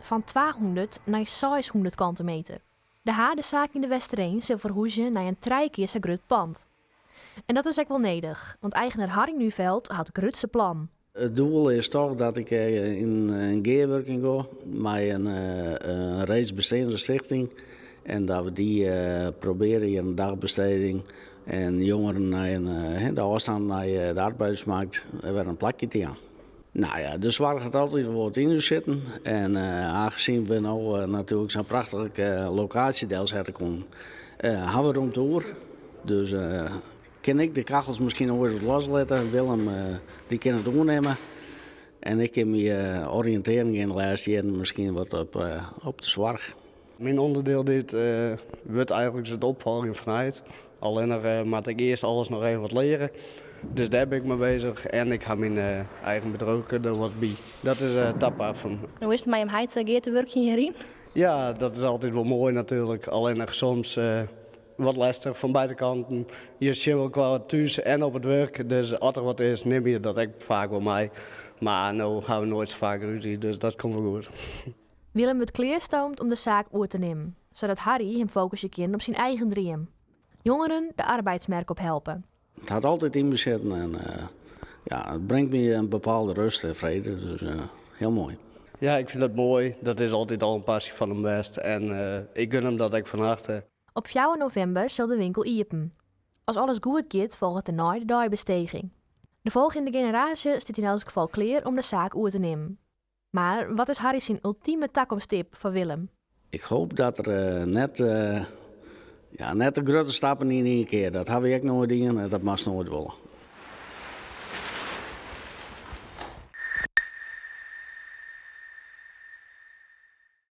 Fan 200 nei 600 kante meter. De hadesaak yn De Westereen sil ferhûzje nei in trije kear sa grut pand. En dat is ek wol nedich, want eigener Harry Nuveld hat grutse plannen. It doel is toch dat ik yn in gearwurking gean mei in reeds besteande stichting en dat we dy probearje hjir in dagbesteding en jongeren nei de ôfstân nei de arbeidsmarkt wer in plakje te jaan. Nou ja, de soarch hat altyd wol wat yn ús sitten en aangezien we no natuerlik sa'n prachtige lokaasje delsette koenen, ha we romte oer. Dus kin ik de kachels miskien oait wat loslitte. Willem dy kin it oernimme en ik kin my oriïntearjen yn de lêste jierren miskien wat op de soarch. Myn ûnderdiel dit wurdt eigenlik it opfolgjen fan heit. Allinnich moat ik earst alles noch even wat leare. Dus dêr bin ik mei bezich en ik ha myn eigen bedriuwke der wat by. Dat is tapart fan. Hoe is it mei jim heit gear te wurkjen hjiryn? Ja, dat is altyd wol moai natuerlik. Allinnich soms wat lestich fan beide kanten. Je sjogge elkoar thús en op it wurk, dus as der wat is, nimme je dat ek faak wol mei. Mar no ha we noait sa faak rúzje, dus dat komt wol goed. Willem wurdt klearstoomd om de saak oer te nimmen, sadat Harry him fokusje kin op syn eigen dream, jongeren de arbeidsmerk op helpe. It hat altyd yn my sitten en ja, it bringt my in bepaalde rust en frede, dus hiel moai. Ja, ik fyn dat moai. Dat is altyd al in passy fan him west en ik gun him dat ek fan harte. Op fjouwer novimber sil de winkel iepen. As alles goed giet, folget dêrnei de deibesteging. De folgjende generaasje stiet yn elts gefal klear om de saak oer te nimmen. Mar wat is Harry syn ultime takomsttip foar Willem? Ik hoop dat er net, ja, net de grutte stappen yn ien kear. Dat ha wy ek noait dien en dat moatst noait wolle.